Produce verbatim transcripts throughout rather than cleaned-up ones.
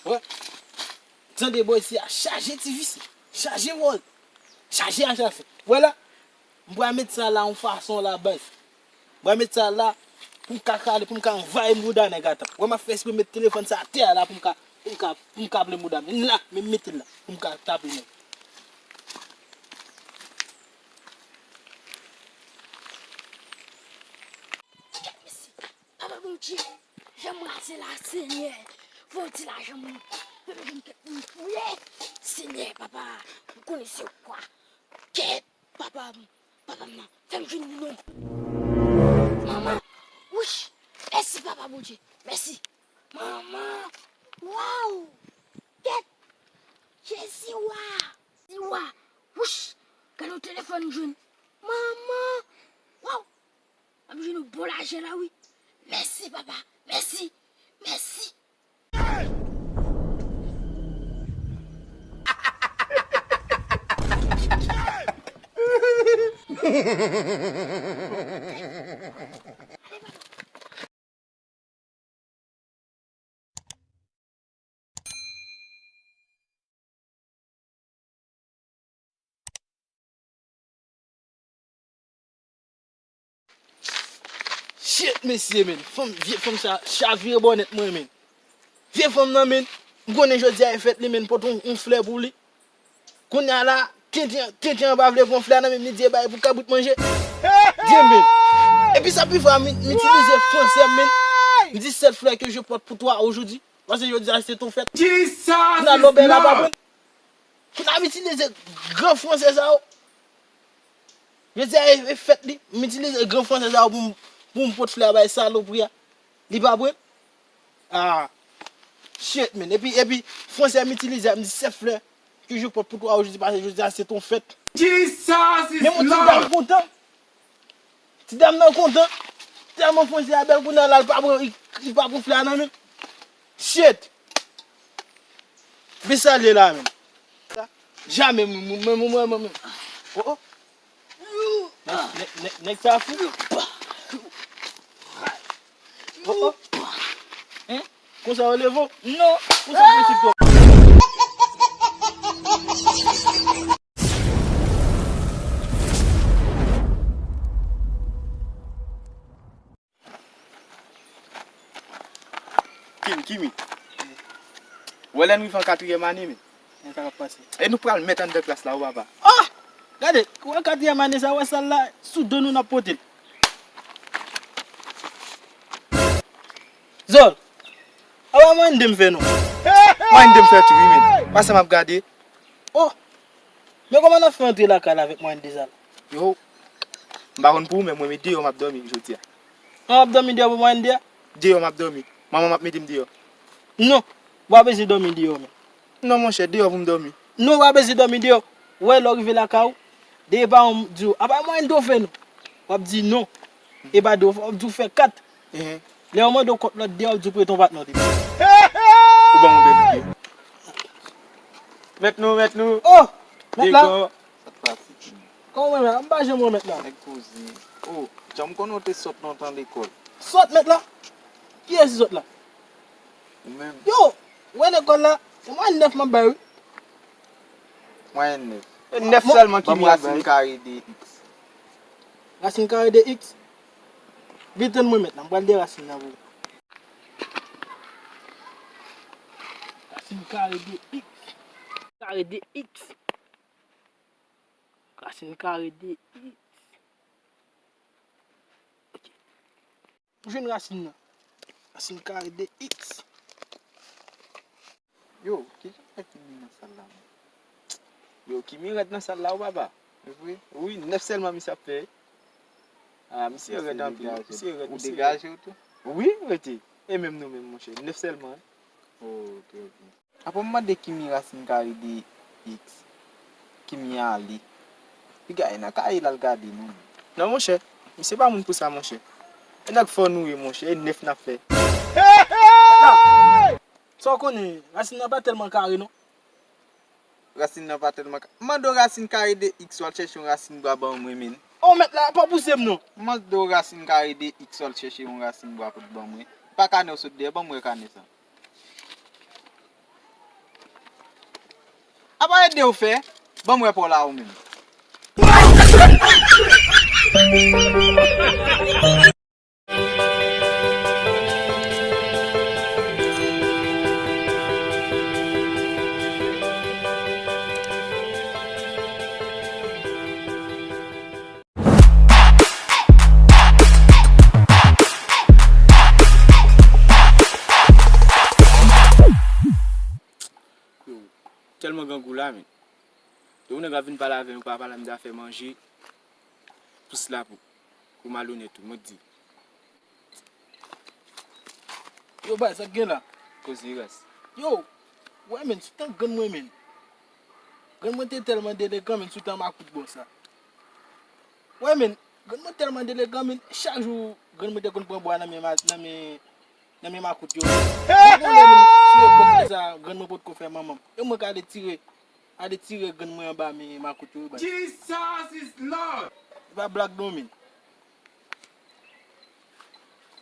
Wè. Tande bò isi a, chaje ti visye, chaje vòlè, chaje achafè. Wè la, m pral met sa la yon fason la baz. M pral met sa la pou m ka kale, pou m ka anvayi mouda nèg ata. Wè m ap fè espre met telefòn sa atè a la pou m ka, pou m ka, pou m ka plen mouda m. La, men m mete l la pou m ka tape nèg. Papa Bondye, jan m raze la, Senyè. Fò w di lajan mwen. Fè m jwenn kèk moun fouye. Senyè, papa, m konnen se ou kwa. Kèt, papa m, papa m nan. Fè m jwenn li non. Manman, wouch. Mèsi, papa Bondye. Mèsi. Manman, waw. Kèt, Jezi wa. Jezi wa. Wouch. Gade yon telefòn m jwenn. Manman, waw. M ap jwenn yon bon lajan la wi. Mèsi papa. Mèsi. Mèsi. Shit, mesye, men. Fanm, vye fanm sa chavire bò nèt mwen, men. Vye fanm nan, men. M konnen jodi a e fèt li, men, pote yon, yon flè pou li. Kounye a la, tenten, tenten an pa vle pran flè a nan men m, li di e bay pou kabrit manje. Di men. Epi sa pi fò, m, m itilize franse m, men. M di cette fleur que je porte pour toi aujourd'hui. Paske jodi a se ton fèt. Kounye a lòbèy la pa pran. Kounye a m itilize gran franse sa yo. Jodi a e, e fèt li. M itilize gran franse sa yo pou m, pou m pot flè a bay salopri a. Li pa pran. Ah. Shit, man. Epi, epi, franse a m itilize a, m di cette fleur que je porte pour toi aujourd'hui, paske jodi a se ton fèt. Jesus is Lord. Men mon ti dam kontan. Ti dam nan kontan. Tèlman franse a bèl kounye a la, li pa pran, li, li pa pran flè a nan men. Shit. Vin salye la men. Jamè mwen, mwen, mwen, mwen, mwen, mwen. Oh, oh. Nèg, nèg, nèg, nèg sa fou. Oh, oh. Hein? Konsa yo leve w? Non. Konsa yo sou kò. Kimi, Kimi. Ou wè lè n rive an katriyèm ane, men. Men sa k ap pase. E nou pral mèt anndan klas la, wi, papa. Ah! Gade, ou wè katriyèm ane sa, ou wè sal la, sou do nou n ap pote l. Zòl, a pa mwen de m fè non. Mwen de m fè tou, wi, men. Pase m ap gade. Oh! Men kòman n ap fè antre lakay la avèk mwen de sa la? Yo, m pa konn pou ou, men mwen, men deyò m ap dòmi jodi a. An ap dòmi deyò pou mwen de a? Deyò m ap dòmi. Manman m ap mete m deyò. Non, ou pa bezwen dòmi deyò, men. Non, monchè, deyò pou m dòmi. Non, ou pa bezwen dòmi deyò. Ou wè, lè w rive lakay ou, depi paran w di w, a pa mwen de w fè non. W ap di non. E pa de w, w ap di w fè kat. Ehe. Lè yo mande w kont lòt de a, w di w prete yon patnè w te pran. Ou ban m yon bèl ide. Mèt nou, mèt nou. Oh! Mèt la. Degò. Sa t pase? Kòman w renmen? M pa janm wè mèt la. Nèg poze. Oh, jan m konnen w te sòt lontan lekòl. Sòt mèt la? Kiyès ki sòt la? Ou menm. Yo, wè lekòl la, se mwayèn nèf m ap bay, wi. Mwayèn nèf. E nèf sèlman ki rasin kare de x. Rasin kare de x? Vin tann mwen mèt la, m pral de rasin nan pou ou. Rasin kare de x. Kare de x. Rasin kare de x. Ok. M jwenn rasin nan. Rasin kare de x. Yo, kijan fè Kimi nan sal la, menm? Yo, Kimi rèd nan sal la, wi, papa. E vre? Wi, nèf sèlman misye ap fè. Ah, misye rèd anpil, wi. Misye rèd, misye rèd. Ou degaje w tou? Wi, rete. E menm nou menm, monchè. Nèf sèlman, wi. Oh, ok, ok. Apre m mande Kimi rasin kare de x, Kimi ale. Piga e nan kaye l al gade non. Non, monchè. Misye pa moun pou sa, monchè. E nèg fò nou ye, monchè. E nèf n ap fè. Sa w konnen, rasin nan pa tèlman kare non. Rasin nan pa tèlman ka-, m mande w rasin kare de x, w al chèche yon rasin bwa ban mwen, men. Oh, mèt la, pa pouse m non. M mande w rasin kare de x, w al chèche yon rasin bwa pou t ban mwen. Pa kanè w sot dèyè, ban mwen kanè sa. Tande w fè, ban m wè pa w la ou menm. Yo, tèlman grangou la, men. Yo, yon nèg ap vin pale avè m, pa pale m zafè manje. Plis la pou, pou malonèt ou, mwen di. Yo, baz, sa k gen la? Koze ras. Yo, wè, men, sou tan grann mwen, men. Grann mwen te tèlman delegan, men, sou tan makout bò sa. Wè, men, grann mwen tèlman delegan, men, chak jou, grann mwen te konn pran bwa nan men, ma- nan men, nan men makout yo. Mwen konnen, men, sou epòk sa, grann mwen potko fè manman m. E mwen k ale tire, ale tire grann mwen anba men makout yo, baz. Jesus is Lord! E pa blag non, men.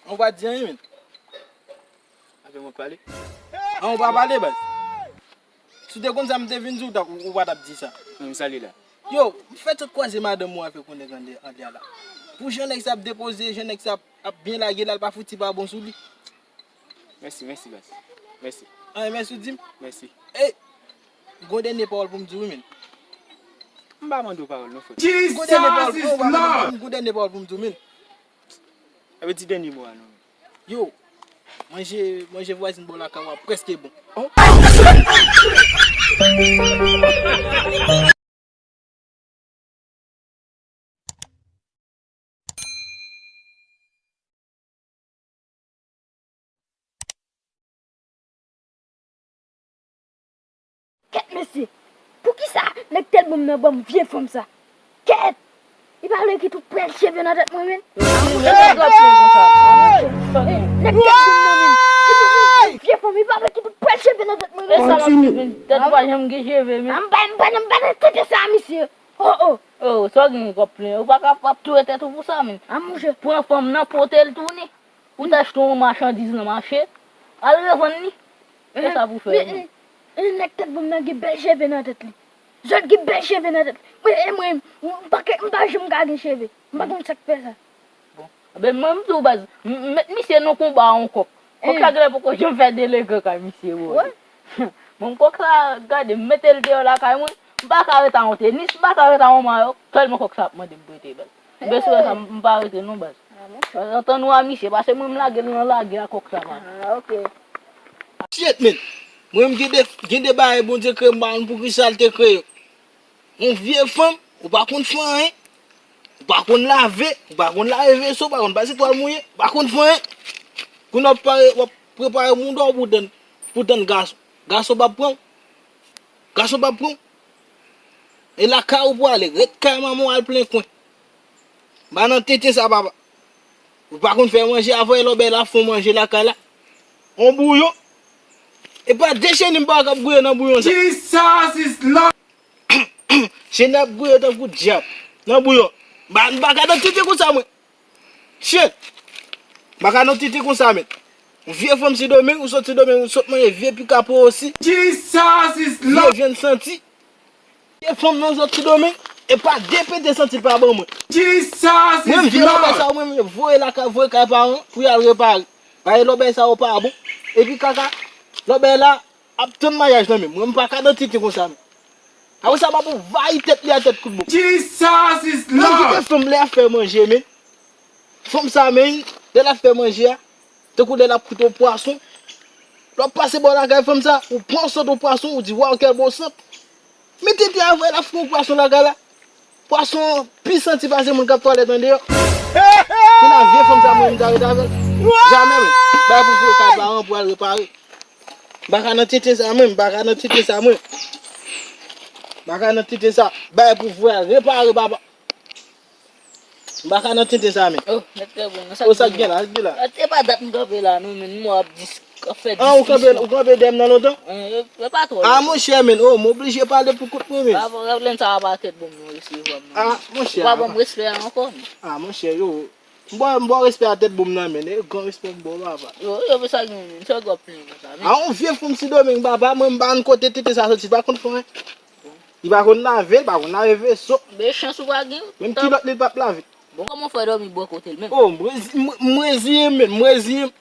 An ou pa di anyen, men. Avè mwen pale. An ou pa pale, baz. Si w te konn sa m te vin di w, ta- ou, ou pa t ap di sa. M salye la. Yo, m fèk sot kwaze madanm ou avèk yon nèg anlè, anlè a la. Pou jan nèg sa ap depoze, jan nèg sa ap, ap byen lage la, l pa fouti pa bon sou li. Mèsi, mèsi, baz. Mèsi. An, mèsi w di m? Mèsi. E, m gon dènye pawòl pou m di w, wi, men. M pa mande w pawòl, non, frè. M gon dènye pawòl pou m di w, men. Epi ti dènye mo a non. Yo, manje, manje vwazin bò lakay ou a prèske bon. Oh. Kèt mesye, poukisa nèg tèt bonm nan ban m vye fanm sa? Kèt! Li pa vle ki tout pwèl cheve nan tèt mwen, men. Nèg tèt bonm nan, men. Li pa vle vye fanm, li pa vle ki tout pwèl cheve nan tèt mwen, men. Tèt ou pa janm gen cheve, men. M pa, m pa, m pa nan tete sa, misye. Oh, oh. Oh, sa w gen kòb plen. Ou pa ka ap touye tèt ou pou sa, men. Pran fanm nan, pote l tounen. Ou t achte yon machandiz nan mache, al revann li. E sa pou fè, men, men, men, nèg tèt bonm nan gen bèl cheve nan tèt li. Zòt gen bèl cheve nan tèt li. Mwen, e mwen, m pa ka, m pa janm ka gen cheve. M pa konn sa k fè sa. Bon. Enben, mwen, m di w, baz, m, m met misye nan konba a yon kòk. Kòk sa genlè poko janm fè delegan kay misye, bro. Bon, kòk sa, gade, m mete l deyò lakay mwen. M pa ka ret a yon tenis, m pa ka ret a yon mayò. Sèlman kòk sa ap mande m prete, baz. Mwen sou sa, m pa rete non, baz. Antann ou a misye, paske mwen m lage l nan lage a kòk sa, baz. Ah, ok. Shit, men. Mwen m gen de, gen de bagay Bondye kreye m pa konn poukisa l te kreye yo. Yon vye fanm, ou pa konn fè anyen. Ou pa konn lave, ou pa konn lave veso, ou pa konn pase twal mouye, ou pa konn fè anyen. Kounye a w ap pare, w ap prepare mouda w pou tann, pou tann gason. Gason p ap pran w. Gason p ap pran w. E lakay ou pou ale, ret kay manman w al plen kwen. M pa nan tenten sa, papa. Ou pa konn fè manje, avè lòbèy la fè w manje lakay la. On bouyon. E pa de cheni m pa ka ap gouye nan bouyon sa. Jesus is Lord. Cheni ap gouye tankou dyab nan bouyon. M pa, m pa ka nan tenten konsa, mwen. Shit! M pa ka nan tenten konsa, men. Vye fanm Sendomeng, ou sot Sendomeng, ou sot manje vye pika po osi. Jesus is Lord. Vye vyann santi. Vye fanm nan sot Sendomeng, e pa de pete santi l pa ban mwen. Jesus is Lord. Mwen, vye lòbèy sa yo, mwen, mwen voye lakay, voye kay paran pou y al repare. Paske lòbèy sa yo pa bon. Epi kaka, lòbèy la, ap tann maryaj nan men m. Mwen, m pa ka nan tenten konsa, men. Apre sa, m ap anvayi tèt li a tèt kout bò. Jesus is Lord. Menm ki te fanm lè ap fè manje, men. Fanm sa, men, lè l ap fè manje a, tankou lè l ap koute yon pwason. Lè w ap pase bò lakay fanm sa, ou pran sant yon pwason, ou di, waw, kèl bon sant. Men tenten avè l ap fè yon pwason lakay la. Pwason an pi santi pase moun k ap twalèt andeyò. Kounye a vye fanm sa mwen menm ta ret avè l. Jamè, men. Bay pou voye kay paran pou al repare. M pa ka nan tenten sa mwen, m pa ka nan tenten sa mwen. M pa ka nan tenten sa. Bay pou voye al repare, papa. M pa ka nan tenten sa, men. Oh, nèg tèt bonm nan, sa k gen la, sa k gen la? E pa dat m kanpe la, non, men m ap di. An, ou kanpe, ou kanpe dèyè m nan lontan? E pa twò lontan. A, monchè, men, oh, m oblije pale pou kont mwen, men. Pwoblèm sa a pa tèt bonm nan resevwa m nan. A, monchè. Ou pa ban m respè a ankò, men. A, monchè, yo. M ba, m ba w respè a tèt bonm nan, men. E gran respè m ba w, papa. Yo, yo, men sa gen, men. Sa w ap plenyen konsa, men. A, yon vye fanm Sendomeng, papa, mwen, m pa konn kote tenten sa soti, pa konn fè anyen. Li pa konn lave, li pa konn lave veso. Mechan si w pa gen. Menm kilòt li, li p ap lave. Bon, kòman w fè dòmi bò kote l menm? Oh, m reziyen, m reziyen, men, m reziyen.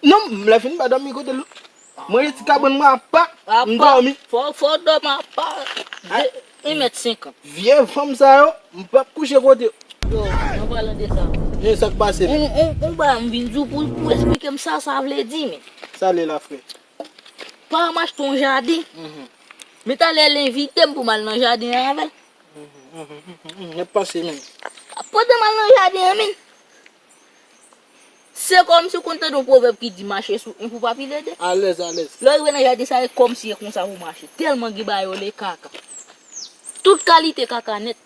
Non, m lè fini m pa dòmi kote l non. Mwen gen ti kabann mwen apa, m dòmi. Fò, fò w dòmi apa. De, yon mèt senkant. Vye fanm sa yo, m p ap kouche kote yo. Yo, an palan de sa. Men sa k pase menm? Yon, yon, yon bagay m vin di w pou, pou esplike m sa, sa vle di, men. Sa l ye la, frè? Pa m achte yon jaden. Men talè l envite m pou m al nan jaden an avè l. Nèt pase menm. Pandan m al nan jaden an, men. Se kòmsi w konn tande yon pwovèb ki di mache sou yon pou pa pile de. Alèz, alèz. Lè w rive nan jaden sa, e kòmsi e konsa pou w mache. Tèlman gen bagay yo rele kaka. Tout kalite kaka nèt.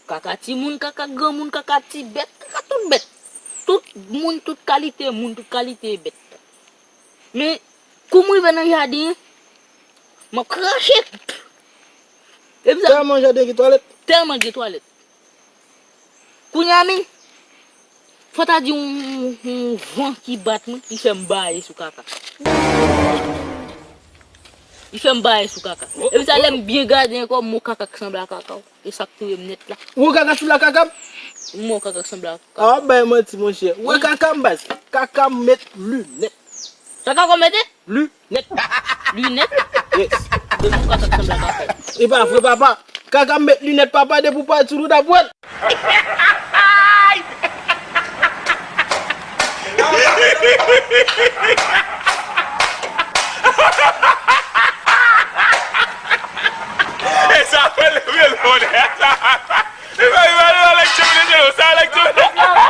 Kaka timoun, kaka granmoun, kaka ti bèt, kaka tout bèt. Tout moun, tout kalite moun, tout kalite bèt. Men, kou m rive nan jaden an, m ap krache. Epi sa. Tèlman jaden gen twalèt. Tèlman gen twalèt. Kounye a, men, fò ta di yon, yon, yon van ki bat mwen, ki fè m baye sou kaka. Li fè m baye sou kaka. Epi sa, lè m byen gade ankò, m wè kaka k sanble a kaka w. E sa k touye m nèt la. Ou wè kaka k sanble a kaka m? M wè kaka k sanble a kaka w. A w ap bay manti, monchè. Ou wè kaka m, baz? Kaka m met linèt. Kaka w mete? Linèt. Linèt? Yes. Depi w ka fè sanblan kaka. E pa vre, papa. Kaka m met linèt, papa, depi w pati sou wout ap wè l. E sa fè leve l bonè sa. E pa, e pa, e pa, Alex, se vre, se sa, Alex, se vre.